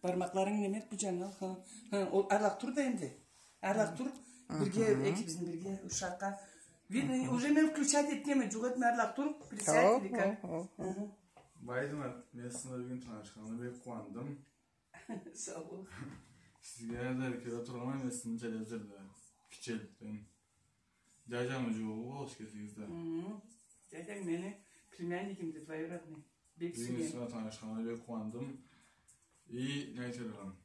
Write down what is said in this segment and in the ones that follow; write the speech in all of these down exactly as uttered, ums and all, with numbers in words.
Бармакъларынг неме эт бу джангал, ха. Ха, ол арлакъ тур да энди. Арлакъ тур, бирге, экибизни бирге ушакъгъа. Видно, уже мен включать этгенме, джукъ этме, арлакъ тур, присядь или как? Ха, ха, ха. Ха. Байдымат, мен сизни бюгюн танышханыма бек къууандым. Сау бол. Сизге да кёре тургъанма мен сизни телевизорда, кичиликден. Джаджамы джууугъу болур кесигиз да. Хы-хы. Джаджанг мени племяннигимди, двоюродный. Бек сюеме. Бюгюн сизге танышханыма бек къууандым. И не айтырым?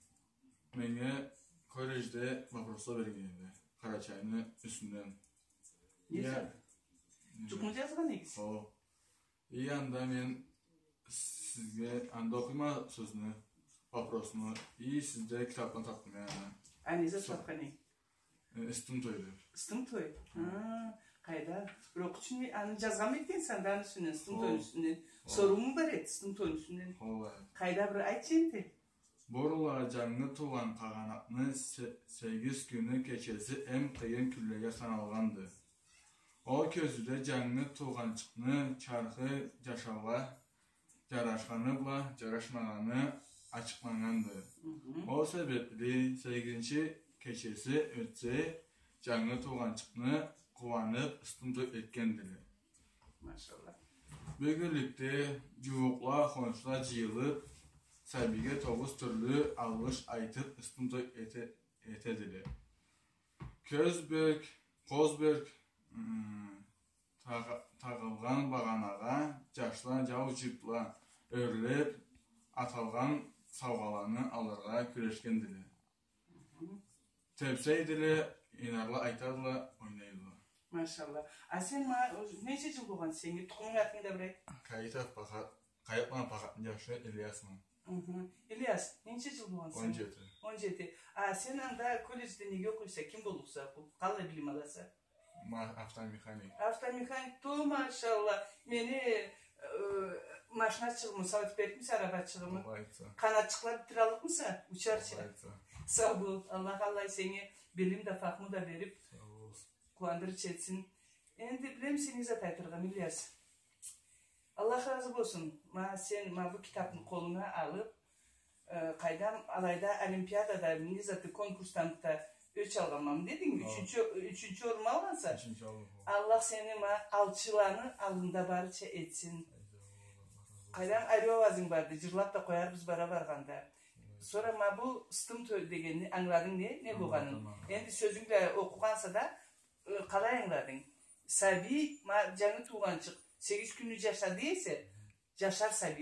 Меннге колледжде вопросла берген эди. Къарачайны юсюнден. Не зат? Джукъну джазгъан эдигиз? Хо. И анда мен сизге анда окъуйма сёзню, вопросну, и сизде китапдан тапдым, яни. А не зат тапхан эдинг? Э, ыстым той деб. Ыстым той? Хы. Ха, къайда? Бир окъучунг аны джазгъанмы эди сеннге аны юсюнден, ыстым тойну юсюнден? Хо. Сорууму бар эди ыстым тойну юсюнден. Хо, бар эди. Къайда, бир айтчы энди. Бурунла джангы туугъан къагъанакъны се-, сегиз кюнню кечеси эм къыйын кюнлеге саналгъанды. Ол кёзюуде джангы туугъанчыкъны чархы джашаугъа джарашханы бла джарашмагъаны ачыкъланнганды. Хы-хы. Ол себебли сегизинчи кечеси ётсе, джангы туугъанчыкъны къууаныб, ыстым той этгендиле. Машалла. Бюгюнлюкде джууукъла, хоншула джыйылыб, сабийге тогъуз тюрлю алгъыш айтыб, ыстым той эте-, этедиле. Кёзбек, къозбек, ы, тагъ-, тагъылгъан багъанагъа джашла джау джыпла ёрлеб, аталгъан саугъаланы алыргъа кюрешгендиле. Хы-хы. Тебсейдиле, инарла айтадыла, ойнайдыла. Машалла. А сен ма-, ненча джыл болгъан сеннге? Тукъумунг, атынгы да бир айт. Каитов Пахат, Каитов Пахатны джашы Ильясма. Хы-хы. Ильяс, ненча джыл болгъан сеннге? Он джети. Он джети. А сен анда колледжде неге окъуйса, ким боллукъса, къаллай билим аласа? Ма-, автомеханик. Автомеханик, то, машалла. Мени, э, машиначыгъымы, сауатбекмисе, арабачыгъымы? Аллах айтса. Къанатчыкъла битираллыкъмыса, учарча? Аллах айтса. Сау бол. Аллах аллай сеннге билим да, фахму да бериб, къууандырырча этсин. Энди билемисе не зат айтыргъа, Ильяс? Аллах разы болсун. Ма сен ма бу китабны къолунга алыб, э, къайдам, алайда олимпиадада, не заты, конкурсдан да ёч алгъанма дединг? Хо. Ючюнчю, ючюнчю орунму алгъанса? Ючюнчю орун, хо. Аллах сени ма алчыланы аллында барырча этсин. Ай, сау бол, Аллах разы болсун. Къайдам, ариу ауазынг барды, джырлаб да къоярбыз бара баргъанда. Хо. Сора ма бу ыстым той дегенни ангыладынг не, не болгъанын? Ангыладым, ангыладым. Энди сёзюнг бла окъугъанса да, э, къалай ангыладынг? Сабий, ма, джангы туугъанчыкъ, сегиз кюнню джашады эсе, джашар сабий,